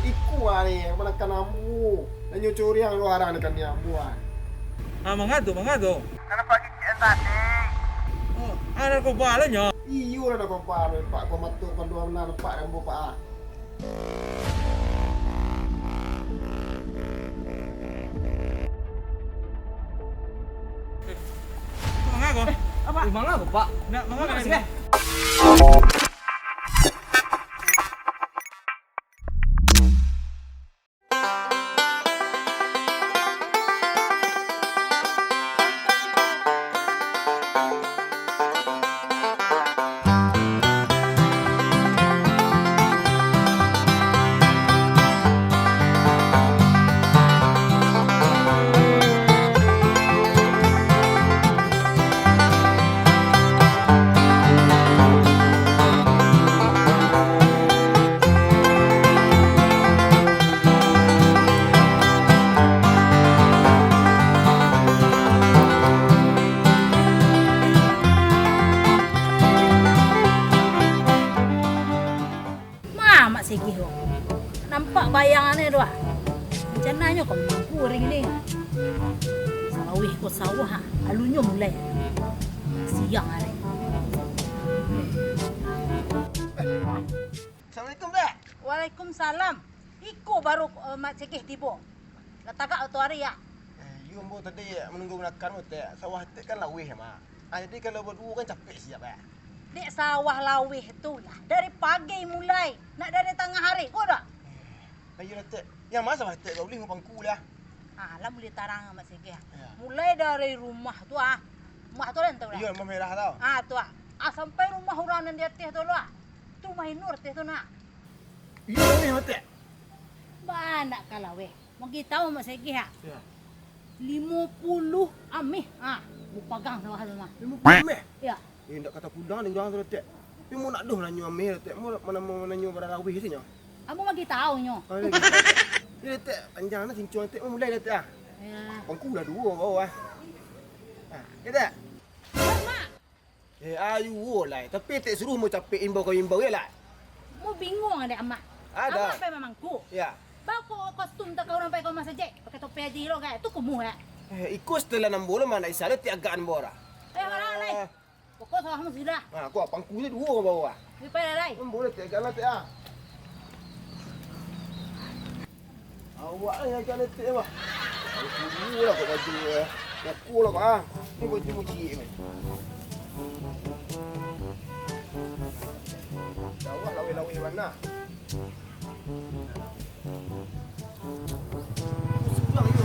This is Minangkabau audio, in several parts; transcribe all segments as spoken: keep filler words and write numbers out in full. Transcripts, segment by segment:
Iko ah ni, manakan ambo. Nan nyo curiang luaran kan ni ambo ah. Ah, manga tu, manga tu? Nan nampak kicik tadi. Oh, ah, narkoba lah nyo. Iyo lah narkoba, Pak. Kau matuk panduan nan nampak ambo, Pak ah. Manga ko? Eh, apa? Eh, manga ko, Pak? Nak manga ko? Ma, Mak Segeh ko. Nampak bayangan e tu ah. Rancananyo ka mangku ari ko. Salaweh ko sawah ah, alunnyo mulai. Siang ari. Assalamualaikum, Tek. Waalaikumsalam. Iko baru, eh, Mak Segeh tibo. Lah tagak tu ari, ya? Eh, iyo, ambo tadi manunggu manakan ko, Tek. Sawah Tek kan laweh, Mak. Ah, jadi kalau baduo kan capek siap, ya. Dek sawah laweh tu lah, dari pagi mulai, nak dari tangah ari, ko dak? Eh, ayolah, Tek. Yang ma sawah Tek, kau ulih pangku lah. Ah, lah mulai tarang, Mak Segeh. Ya. Mulai dari rumah tu, ah. Rumah tu lah, entah lah. Iyo, rumah merah tu. Ah, tu, ah. Ah, sampai rumah urang nan di ateh tu, lah. Tu rumah Inur ateh tu, nak. Iyo, laweh, Tek. Banyak ka laweh. Magi tahu Mak Segeh, ah. Ya. Limo puluah ameh, ah, bapagang sawah tu mah. Limo puluah ameh? Ya. Eh, ndak ka tapulang dek urang tu, Tek. Tapi ambo ndak doh mananyo ameh, Tek. Ambo ma-, ma-, mananyo bara laweh tu nyo. Ambo magi tahu nyo. Ah, lagi. Yo, Tek, panjang lah cincuang, Tek. Mulai lah, Tek, ah. Ya. Pangku lah duo bawa, ah. Ah, yo, Tek. Mak. Eh, ayo lah. Tapi Tek suruah ambo capek imbau ka imbau, yo lah. Ambo bingung dek Amak. Ado. Amak pai mamangku. Ya. Baa ko kostum tak urang pai ka rumah sajik, pakai topi aji lo, kayak tu kumuh, ya. Eh, iko setelan ambo lo, ma ndak bisa lo, Tek, agak ambo lah. Eh, malah, lai. Ah. Pokok sawah ambo sudah. Ah, ko pangku se duo ka bawah. Pai lah, lai. Ambo lah, Tek, agak lah, Tek, ah. Awak lah yang agak letek, bah. Baru lah kok baju, eh. Koko lah, bah. Ni baju mucik, meh. Jauah laweh-laweh bana. Surang yo.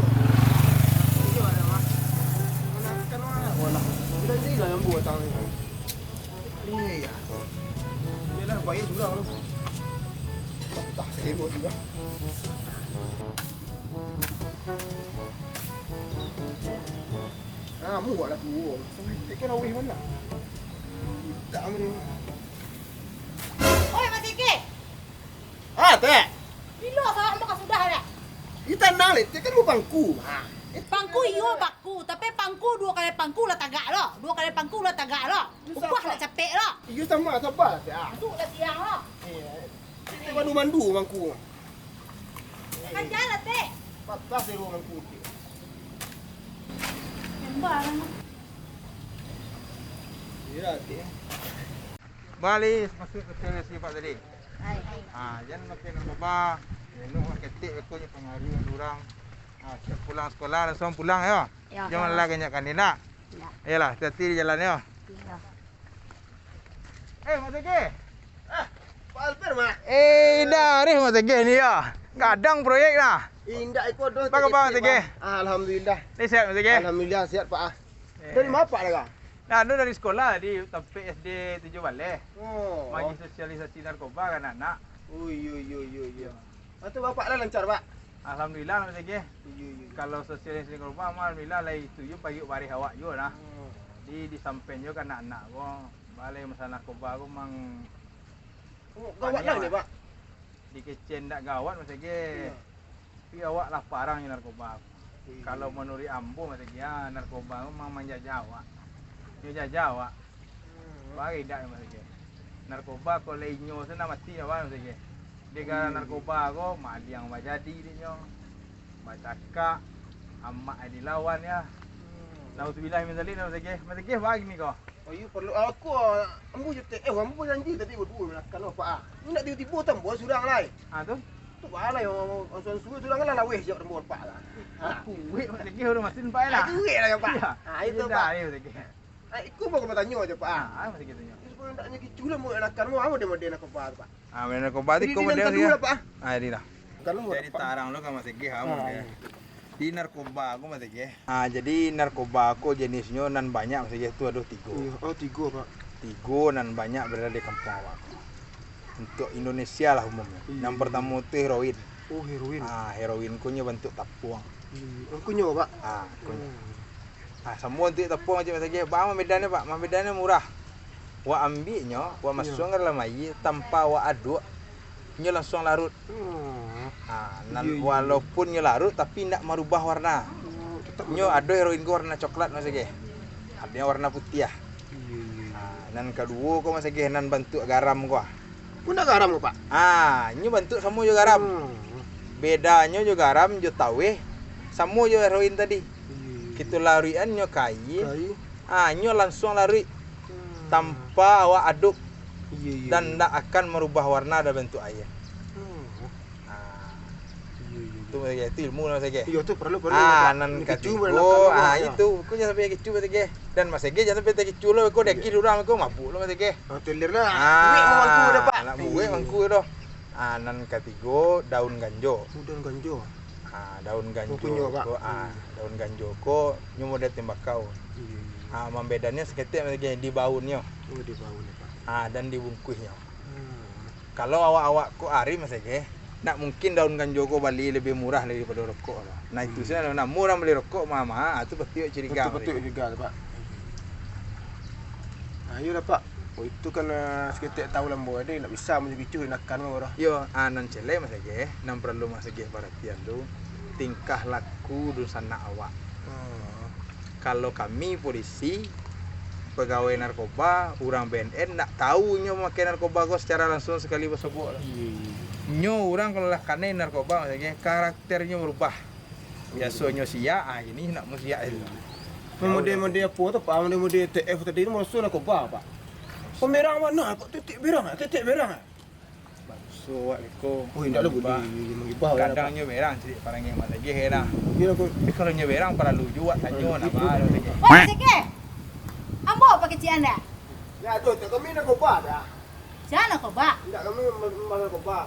Iyo, ado, bah. Manakan, bah. Walah. Sudah ni lah yang buat tang ni. Iyo, iyo. Iyolah, baik surang tu. Patah sewa sudah. Ah, muak lah tuo. Sampai tek kan awih bana. Hitam dia. Oi, Mak Siki! Ah, Tek. Bilo sawah ambo ka sudah dak? Ih, tanang lah, Tek, kan mau pangku. Ha. Pangku iyo baku, tapi pangku duo kali pangku lah tagak lo. Duo kali pangku lah tagak lo. Upah lah capek lo. Iyo, sama, sabar lah, Tek, ah. Masuk lah siang lo. Iyo. Tek, mandu-mandu pangku. Kan jalan, Tek. Patah sewa pangku, Tek. Tembak lah. Iyo, Tek. Bali, masuk ke sini, Pak, tadi. Hai. Ha, jan makan narkoba, minum ketek beko nyo pangaruah urang. Ha, siap pulang sekolah, langsung pulang yo. Yo, jan malah banyak kan ni nak. Yo. Iyolah, hati-hati di jalan yo. Yo. Eh, Mak Siki. Ah, Pak Alper, Mak. Eh, indak arih Mak Siki ni yo. Gadang proyek nah. Indak iko doh. Apa kabar, Mak Siki? Ah, alhamdulillah. Ni sihat, Mak Siki? Alhamdulillah, sihat, Pak, ah. Eh. Dari ma Apak dah, Kak? Nah, anu dari sekolah tadi, tampek S D Tujuah Baleh. Oh. Magi sosialisasi narkoba ka anak-anak. Oh, iyo, iyo, iyo, iyo. Ah, tu Bapak lah lancar, Pak? Alhamdulillah, Mak Siki. Iyo, iyo, iyo. Kalau sosialisasi narkoba, alhamdulillah, lai tuju payuak bareh awak juo lah. Oh. Jadi, disampaian juo ka anak-anak ko, baleh masalah narkoba ko mang Oh, gawat lah ni, Pak. Dikecek ndak gawat, Mak Siki. Iyo. Tapi awak lah parang jo narkoba. Iyo. Kalau manuruik ambo, Mak Siki, ah, narkoba tu memang manjajah awak. Nyo jajah awak. Hmm. Baa idak, Mak Siki. Narkoba kalau inyo tu nak mati awak, Mak Siki. Dek ka narkoba ko, maliang bajadi dek nyo. Bacakak, amak ai dilawan ya. Nauzubillah min zalik, Mas Ageh. Mas Ageh, baa kini ko? Oh, iyo, parlu. Aku, ah, ambo jo T F, ambo bajanji tadi baduo manakan, Pak, ah. Indak tibo-tibo tu ambo surang lai. Ah, tu? Tu baa lai, ang-, ang-, ang-, surang lah laweh jo ambo, Pak, lah. Ah. Kuek, Mas Ageh, urang masin, Pak, lah. Ah, kuek lah, Pak. Iyo. Ah, itu, Pak. Iyo, Mas Ageh. Ah, iko ambo ka batanyo se, Pak, ah. Ah, Mas Ageh tanyo. Itu, Pak, andaknyo kicu lah, ambo nak makan, ambo, ambo model-model narkoba tu, Pak. Ah, model narkoba tu. Jadi, iko model narkoba dulu lah, Pak. Ah, jadi lah. Kalau jadi, Pak, tarang lo ka Mas Ageh, ah, model. Iyo. Di narkoba ko, Mas Ageh. Ah, jadi narkoba ko jenisnyo nan banyak, Mas Ageh, tu ado tigo. Iyo, oh, tigo, Pak. Tigo nan banyak berada di kampuang awak. Untuk Indonesia lah umumnyo. Iyo. Nan partamo tu heroin. Oh, heroin. Ah, heroin ko nyo bantuak tapuang. Iyo. Oh, ko nyo, Pak? Ah, ko nyo. Hmm. Ah, samo bantuak tapuang se, Mas Ageh. Baa mambedannyo, Pak? Mambedannyo murah. Wak ambiaknyo, wak, iyo, masuakkan ka dalam aia, tanpa wak aduk, nyo lansuang larut. Hmm. Ah, nan, iyo, iyo, iyo, walaupun nyo larut, tapi indak marubah warna. Oh, tetap. Nyo warna ado heroin ko warna coklat, Mas Ageh. Ado nan warna putiah. Iyo, iyo, iyo. Ah, nan kaduo ko, Mas Ageh, nan bantuak garam ko, ah. Ko ndak garam ko, Pak? Ah, nyo bantuak samo jo garam. Hmm. Bedanyo jo garam, jo taweh, samo jo heroin tadi. Iyo, iyo, iyo. Kito laruikan nyo ka aia. Ka aia. Ah, nyo lansuang laruik. Hmm. Tanpa awak aduk. Iyo, iyo, iyo. Dan ndak akan marubah warna dan bantuak aia. Hmm. Ah. Iyo, iyo, iyo. Tu, Mas Ageh, tu ilmu lah, Mas Ageh. Iyo, tu paralu, paralu, Pak. Ah, nan katigo, ah, iyo. Itu, ko jan sampai kicu, Mas Ageh. Dan Mas Ageh jan sampai takicu lo, ko, iyo, dakil urang ko, mabuak lo, Mas Ageh. Ah, teler lah. Ah, buek mangku dah, Pak. Nak buek mangku dah. Ah, nan katigo, daun ganjo. Oh, daun ganjo. Ah, daun ganjo ko, ah, daun ganjo ko nyo model tembakau. Iyo, iyo. Ah, mambedannyo saketek, Mas Ageh, di baunnyo. Oh, di baunnyo, Pak. Ah, dan di bungkuihnyo. Hmm. Kalau awak-awak ko ari, Mas Ageh, ndak mungkin daun ganjo ko bali labiah murah daripado rokok lah. Nah, itu, hmm, sajo, namun urang bali rokok maha-maha, ah, tu pasti curiga, pasti curiga tu, Pak. Nah, iyolah, Pak. Oh, itu kan, ah, saketek tahu lah, ambo ado ndak bisa manjago kicu, nak kan, ambo dah. Yo, ah, nan ciek, Mas Ageh, nan paralu Mas Ageh paratian tu, tingkah laku dunsanak awak. Hmm. Kalau kami polisi, pagawai narkoba, urang B N N, ndak tahu inyo mamakai narkoba ko secara langsung sakali basobok lah. Iyo, iyo. Nyo urang kalau lah kanai narkoba, Mas Ageh, karakternyo barubah. Biasonyo siak, ah, kini ndak mau siak itu. Model-model apo tu, Pak? Model-model T F tadi tu maraso narkoba, Pak. Pamerang mano, Pak? Tetek berang, tetek berang. Bangso awak ko. Oh, indak lah mangibah. Buliah mangibah awak, Pak. Kadang nyo berang ciek parangai Mas Ageh dah. Iyo, Pak. Tapi kalau nyo berang, paralu juo awak tanyo, namo Mas Ageh. Woi, Mas Ageh! Ambo pakecek anda? Yo, tu, tu kami narkoba dah. Sia narkoba? Indak, kami ma-, ma-, narkoba.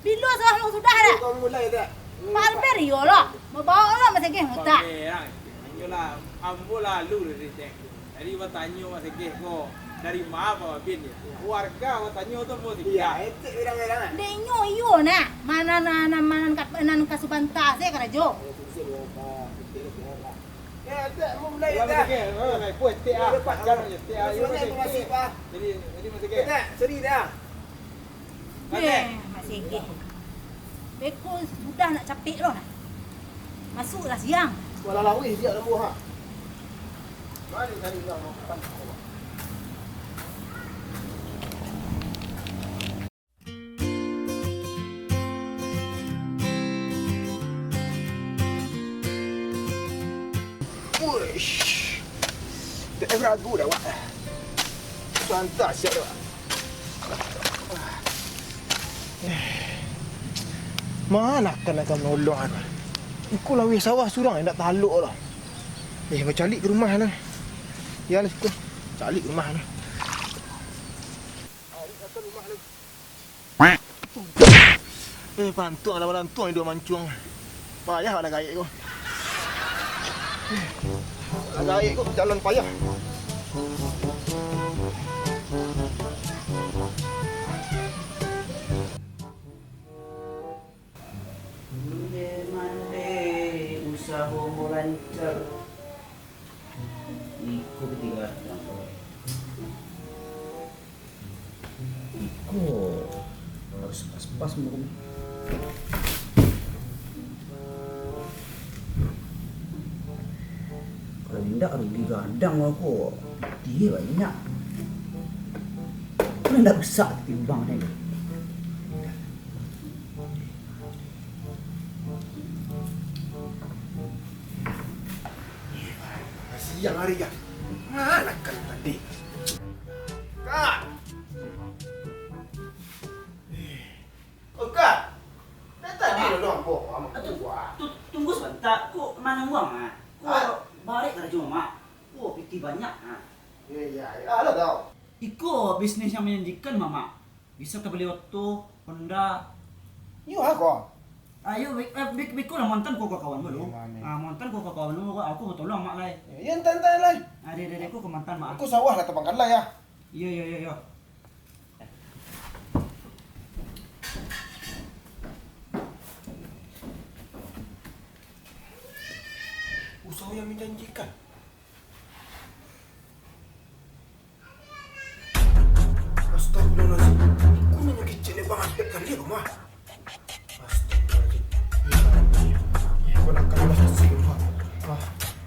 Bilo salah lo sudah dah. Kami mulai dah. Pak Albert iyo lo. Babaok lo Mas Ageh mutak. Pamerang. Iyolah, ambo lalu dari cek. Tadi batanyo Mas Ageh ko, dari ma Pak Babin? Warga batanyo tu ambo tingga. Iyo, etek berang-berang, ah. Dek nyo iyo nah. Mano nan, nan, nan, nan ka subanta se karajo. Yo, etek, ambo mulai dah. Mas Ageh, oh, naik pun etek ah. Iyo, Pak. Ajar nyo etek ah. Iyo, Mas Ageh. Jadi, jadi Mas Ageh. Etek, seri dah. Eh, Mas Ageh. Beko sudah nak capek lo nah. Masuaklah siang. Walah laweh siang lambuah, ha. Mari cari urang makan. Wuish. Tak ragu dah, Wak. Santai siap dah, Wak. Mano kan ka manolong aku? Iko laweh sawah surang, indak talok lah. Eh, bacaliak ka rumah lah. Yo lah, siko. Caliak ka rumah lah. Caliak ka rumah lah. Eh, pantuang lah, balantuang duo mancuang. Payah lah gaek ko. Lah gaek ko, bajalan payah. Mande-mande usaho mo lancar. Iko katigo gadang. Iko harus pas-pas, Bang. Kalau indak, rugi gadang aku. Pitih banyak. Kalau indak rusak timbang ni. Yang hari ya. Mana kan tadi? Kak. Oh, Kak. Dari tadi lo doang, Bang. Aduh, tu, tunggu sabanta. Ko manang buang, ah? Ko barek karajo, Mak. Ko piti banyak, ah. Iya, iya, iya. Ah, lo tau. Iko bisnis yang manjanjikan, Mamak. Bisa tabali oto, Honda. Iyo, ah, ko. Ayo, bi-, eh, bi-, biko lah, mantan ko ka kawan lu. Iyo, mane. Ah, mantan ko ka kawan lu, aku mau tolong, Mak, lai. Iyo, entan, entan, lai. Ah, dek, dek, dek, ko ka mantan, Mak. Aku sawah lah tabangkan, lai, ya. Iyo, iyo, iyo, iyo. Usaha yang menjanjikan. Astagfirullahaladzim. Kok nyo kecek ni Bang Alfred kali rumah? Astagfirullahaladzim. Ih, ih, kok nak kena masuk rumah. Ah,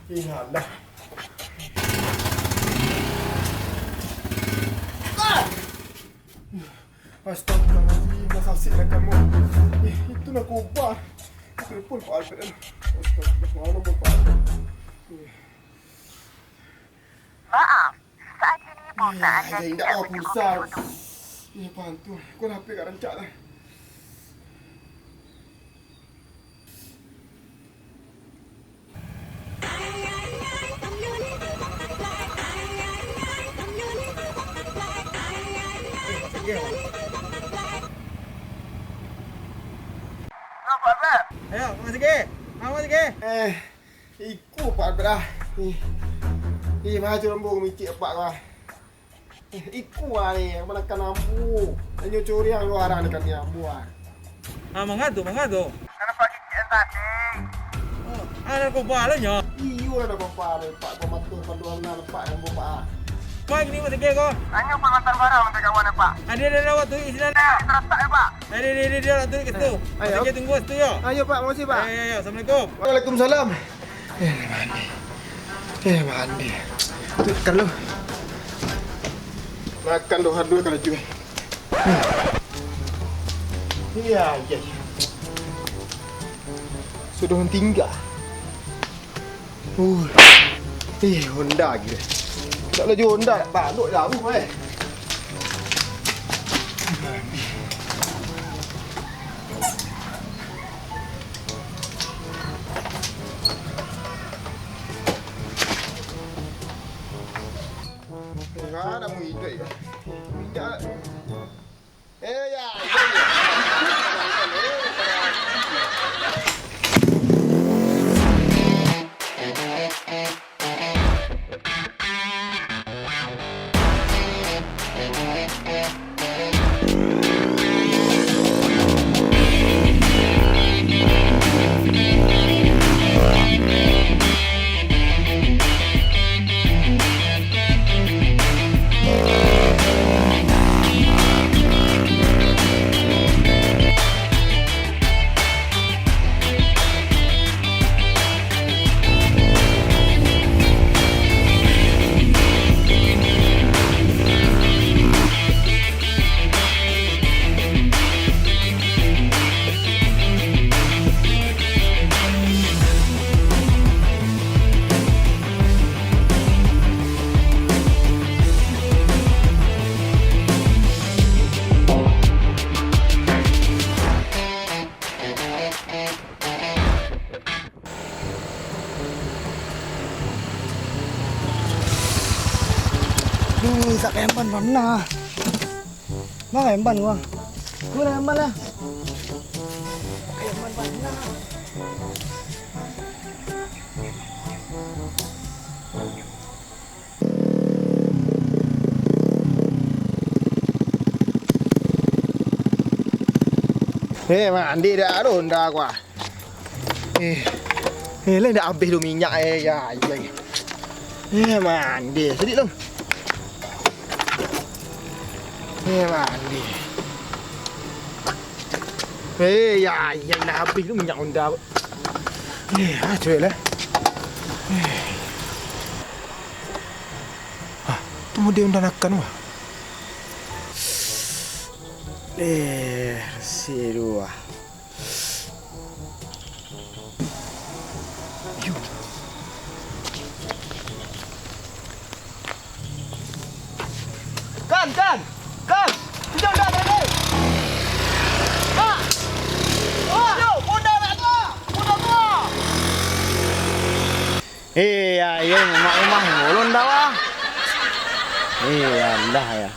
ih, alah. Astagfirullahaladzim, dah sasik lah kamu. Eh, itu narkoba. Telepon Pak Alfred. Astagfirullahaladzim, Pak Alfred. Eh. Maaf, saat ini pulsa Anda tidak mencukupi untuk Eh, bantu. Kau H P kat rancak lah. Ayo, Mak Sigi. Mak Sigi. Eh, iko Pak Alfred ah. Ih, ih, maju lambung micik Pak kau ah. Iko ah ni, kamanakan ambo. Hanyo curiang luaran kami ambo ah. Ah, manga tu, manga tu? Kanai pagi kian tadi. Oh, ada narkoba lah nyo. Iyo lah narkoba ni, Pak. Kau matuh panduan lah, Pak, ambo, Pak. Pak, ini Mak Sigi ko. Hanyo pengantar barang untuk kawan, Pak. Ada, ada lawat tu, isi sana. Teratak ya, Pak. Ada, ada, ada, ada lawat tu, kat situ. Ayo. Mak Sigi tunggu situ, yo. Ayo, Pak, makasih, Pak. Ayo, ayo, ayo. Assalamualaikum. Waalaikumsalam. Eh, mandi. Eh, mandi. Makan lu. Makan doh, aduh, kalau cuy. Iya, iya. Sudah tinggal. Uh. Eh, Honda gila. Tak laju Honda, balok jauh, eh. Enggak ada mau hidup ya. Minyak. Eh, ya, ya, ya. Duh, tak kempan pernah. Bang, emban gua. Gua dah emban lah. Emban banyak. Eh, mandi dah tu Honda gua. Eh, eh, lah dah habis tu minyak, eh, ya, ya. Eh, mandi sedikit tu. Eh, mandi. Eh, ya, ya, dah habis tu minyak Honda. Eh, ah, cuek lah. Eh. Ah, tu model Honda Nakan, wah. Eh, resik tu, wah. Yo. Eh, ya, ya, mamak rumah ulun dah, wah. Eh, ya Allah, ya.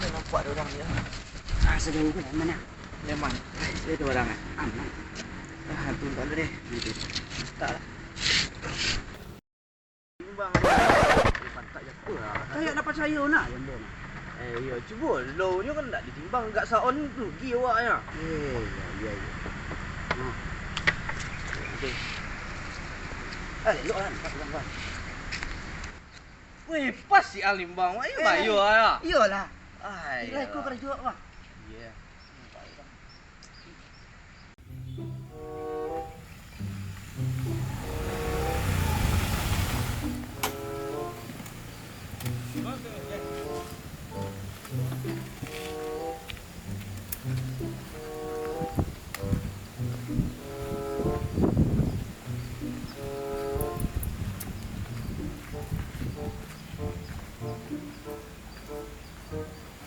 Nampak ada orang dia. Ah, sudah itu mana? Memang. Sudah itu orang, eh? Aman. Ah, tu tak ada deh. Gitu. Tak lah. Timbang. Eh, pantak je apa lah. Kayak nak percaya nak, yang dia nak. Eh, iya, cubo lo nyo kan ndak ditimbang, gak saon rugi awak nyo. Eh, iya, iya, iya. Nah. Okey. Eh, elok lah, nampak pegang kan. Weh, pas si Al nimbang, wah, iya, eh, bayo lah. Iyolah. Ai, kira ikut iyalah. Karajo awak, Bang. Iya.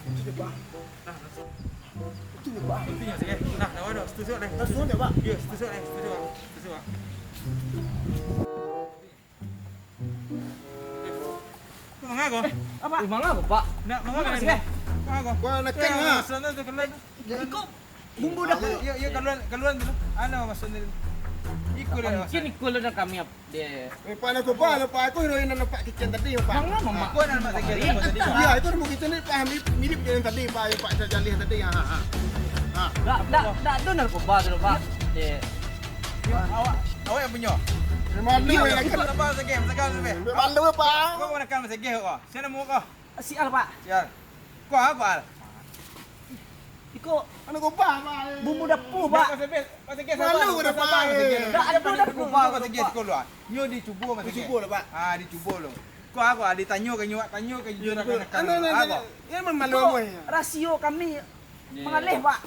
Itu nyo, Pak. Itu nyo, Pak. Itu nyo, sige. Nah, lawan tu. Situ, situ, deh. Langsung aja, Pak. Iya, situ, situ, deh. Situ, situ, Pak. Situ, situ, Pak. Eh, tu manga ko? Eh, apa? Eh, manga ko, Pak? Nak manga ko? Manga ko? Manga ko? Wah, nak kan, Pak. Sana tu keluar. Iko bumbu dapur. Iya, iya, keluar, keluar dulu. Anu, maksudnya. Iko dia. Mungkin iko lah kami ap-, dia. Eh, Pak, nak ko, Pak, Pak, aku heroin nan nampak kitchen tadi, Pak. Manga, mama. Aku anak mak tadi, tadi. Iya, itu rumah kitchen ni, Pak, mirip, mirip dengan tadi, Pak, yang Pak jalih tadi. Ha, ha, ha. Ha. Dak, dak, dak, tu narkoba tu, Pak. Dia. Awak, awak yang punyo. Memang tu yang nak. Itu nampak sagai, sagai sagai. Memang tu, Pak. Kau nak kan sagai kau? Siapa nama kau? Si Al, Pak. Si Al. Kau apa, Al? Iko. Anu ko, Pak, Pak. Bumbu dapur, Pak. Dak, Mas Abel, Mas Abel, sabar. Malu ko dah, Pak. Dak ado dapur, Pak. Mas Abel, sekolah. Nyo dicubo, Mas Abel. Dicubo lah, Pak. Ah, dicubo lo. Ko apo? Ditanyo ka nyo, tanyo ka jujur. Anu, anu, anu. Apo? Yo, mamalu. Iko rasio kami mangaleh, Pak.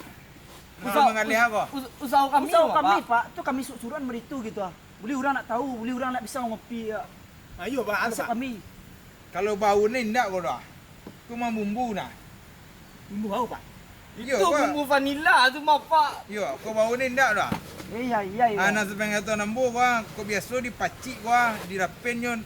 Usaho mangaleh apo? Usaho kami, Pak. Usaho kami, Pak. Tu kami suruah-suruahan baritu gitu ah. Buliah urang nak tahu, buliah urang nak bisa ngopi, ya. Ayo, Pak, anu, Pak. Kami. Kalau bau ni indak ko doh. Ko mambumbu nah. Bumbu apo, Pak? Iyo, itu ko bumbu vanila tu mah, Pak. Iyo, ko bau ni indak doh. Iya, iya, iya. Ah, nan sapengatahuan ambo ko, ko biaso dipacik ko, dirapennyo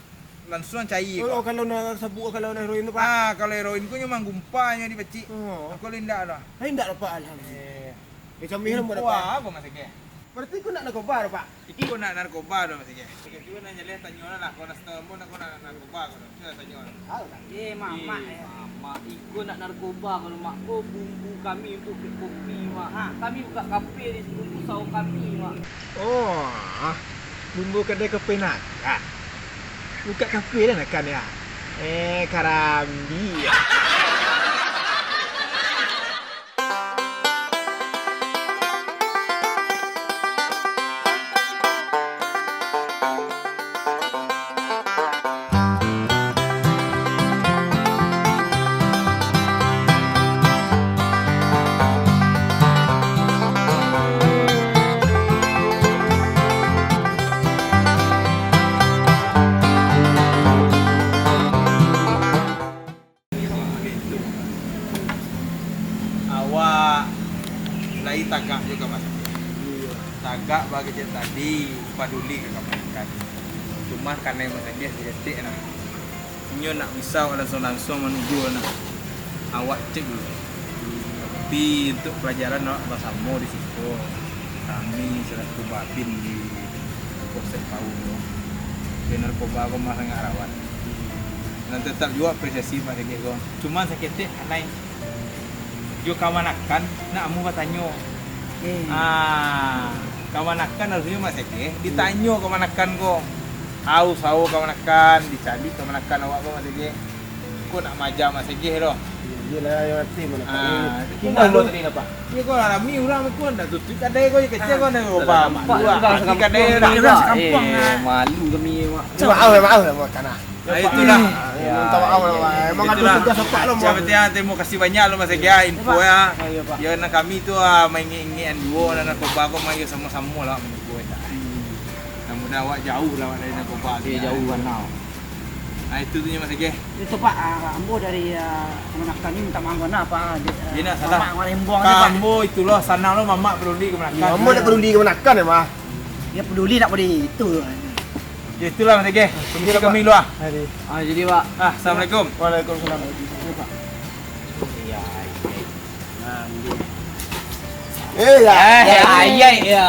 langsuang cair ko. Kalau, kalau nak sabuik, kalau nak heroin tu, Pak? Ah, kalau heroin ko nyo manggumpa nyo dipacik. Oh. Ko indak doh. Indak doh, Pak, alhamdulillah. Eh. Eh, kami lah. Gumpa apo, Mas Ege? Berarti ko nak narkoba doh, Pak? Iko nak narkoba doh, Mas Ege. Iko nan jaleh tanyo lah, ko nak setombon, ko nak narkoba, ko nak tanyo lah. Eh, mamak, eh. Mamak, iko nak narkoba, kalau mak ko bumbu kami untuk kopi, Mak. Ha. Kami buka kafe di situ, usaho kami, Mak. Oh, bumbu kadai kopi nak. Ha. Buka kafe lah nak kan ya. Eh, karambia. Awak lai tagak jo ka masjid. Iyo. Tagak bakecek tadi, paduli ka kamanakan. Cuma kanai masajik saketek nah. Inyo nak bisa awak lansuang-lansuang manuju nah. Awak cek dulu. Tapi untuk pelajaran awak basamo di siko, kami selaku babin di Polsek Pauh tu, di narkoba ko mah sangaik rawan. Nan tetap juo apresiasi Pak Saketek ko. Cuman saketek anai. Yo kamanakan, nak amuah batanyo. Eh. Ah, kamanakan harusnyo Mak Segeh ditanyo kamanakan ko. Aus, aus kamanakan, dicaliak kamanakan awak ko Mak Segeh. Ko nak maaja Mak Segeh doh. Iyolah, yo ati manakan. Ah, Eh, ko malu tadi napa? Iyo ko rami urang tu, ndak tutuik kadai ko, kecek ko, ndak Ah, apa. Nampak Malu, urang tapi sakampung kadai ni, dah. Urang sakampung, Eh, ah. Malu kami, Mak. Maaf lah, maaf lah, Mak Kana. Ah, itulah. Ah, minta maaf lah, Mak. Emang ada Itulah. tugas apa lo, Yang Mak? penting, ah, terima kasih banyak lo, Mas Egi, ah, info ya. Ah, iya, Pak. Ya, nah, kami tu, ah, maingek-ingekan juo, nah, narkoba ko, mari samo-samo lah, menurut gue, tak. Hmm. Mudah-mudahan awak jauah lah, awak dari narkoba tu, Iya, ya. jauah kan, now. Nah, itu tu, Mas Egi. Itu, Pak, ah, ambo dari, ah, kamanakan ni minta maaf bana, Pak. Di, ah, Iya, nah, salah. Mamak Marimbong Ka ni, Pak. ambo itulah, sanang lo, mamak peduli kamanakan. Iya, ambo tak peduli kamanakan, ya, Pak. Ya, peduli nak peduli itu. Ya, itulah, Mas Egi. Permisi Iya, kami Pak. dulu, ah. Hari. Ah, jadi, Pak. Ah, assalamualaikum. Waalaikumsalam. Iya, Pak. Nah, ini. Eh, ya. Eh, ayai, ya.